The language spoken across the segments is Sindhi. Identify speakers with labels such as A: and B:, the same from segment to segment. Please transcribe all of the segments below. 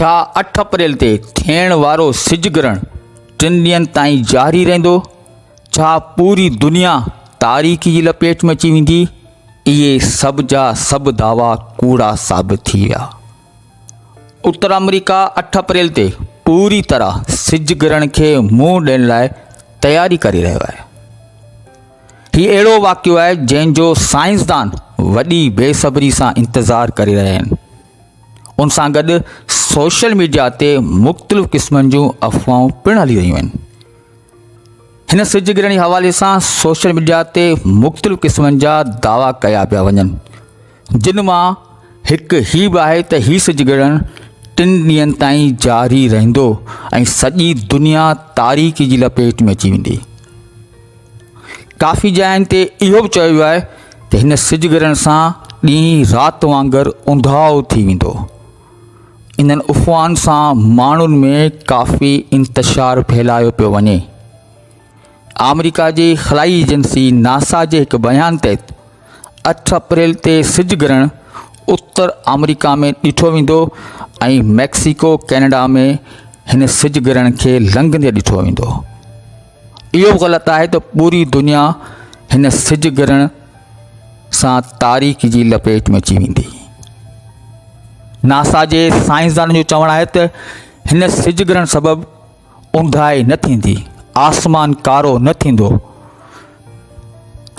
A: ڇا اٺ اپريل تي ٿيڻ وارو سج گرهڻ ٽن ڏينهن تائين جاري رهندو؟ ڇا پوري دنيا تاريڪي جي لپيٽ ۾ اچي ويندي؟ اهي سڀ جا سڀ دعويٰ ڪوڙا ثابت ٿي ويا. اتر آمريڪا اٺ اپريل تي پوري طرح سج گرهڻ کي منهن ڏيڻ لاء تياري ڪري رهيو آهي. هي اهڙو واقعو آهي جنهن جو سائنسدان وڏي بي صبري سان انتظار ڪري رهيا آهن. ان سان گڏ سوشل ميڊيا تي مختلف قسمن جون افواهون پڻ هلي رهيون آهن. هن سج گرهڻ جي حوالي سان سوشل ميڊيا تي مختلف قسمن جا دعويٰ ڪيا پيا وڃن جن مان هڪ هي به آهي ته هي سج گرهڻ ٽن ڏينهن تائين جاري رهندو ۽ سڄي دنيا تاريڪي جي لپيٽ ۾ اچي ويندي. ڪافي جاين تي اهو به چيو ويو آهي ته هن سج گرهڻ سان ڏينهن رات وانگر اونداهو ٿي ويندو. انهن افواهن سان ماڻهن ۾ ڪافي انتشار ڦهلايو پيو وڃي. آمريڪا جي خلائي ايجنسي ناسا جي هڪ بيان تحت اٺ اپريل تي سج گرهڻ اتر آمريڪا ۾ ڏٺو ويندو ۽ ميڪسيڪو ڪينيڊا ۾ هن سج گرهڻ کي لنگهندي ڏٺو ويندو. اهو به غلط آهي ته پوري دنيا هن سج گرهڻ سان تاريڪي جي لپيٽ ۾ اچي ويندي. ناسا جي سائنسدانن جو چوڻ آهي ته هن سج گرهڻ سبب اونداهي نه ٿيندي، آسمان ڪارو نه ٿيندو.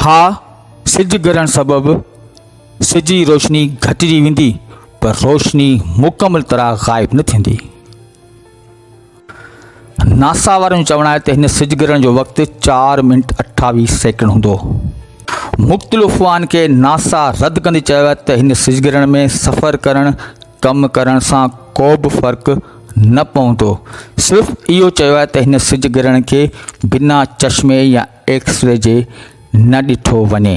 A: ها سج گرهڻ سبب سج جي روشني گهٽجي ويندي پر روشني مڪمل طرح غائب نه ٿيندي. ناسا وارن جو چوڻ آهي ته هن سج گرهڻ جو وقت چار منٽ اٺاويهه سيڪنڊ هوندو. مختلف افواهن کي ناسا رد ڪندي چيو آهي ته هن سج گرهڻ ۾ سفر ڪرڻ، ڪم ڪرڻ سان ڪو به فرق نه پوندو. صرف اهو چيو آهي ته هن سج گرهڻ کي بنا چشمي يا ايڪس ري جي نه ڏٺو وڃي.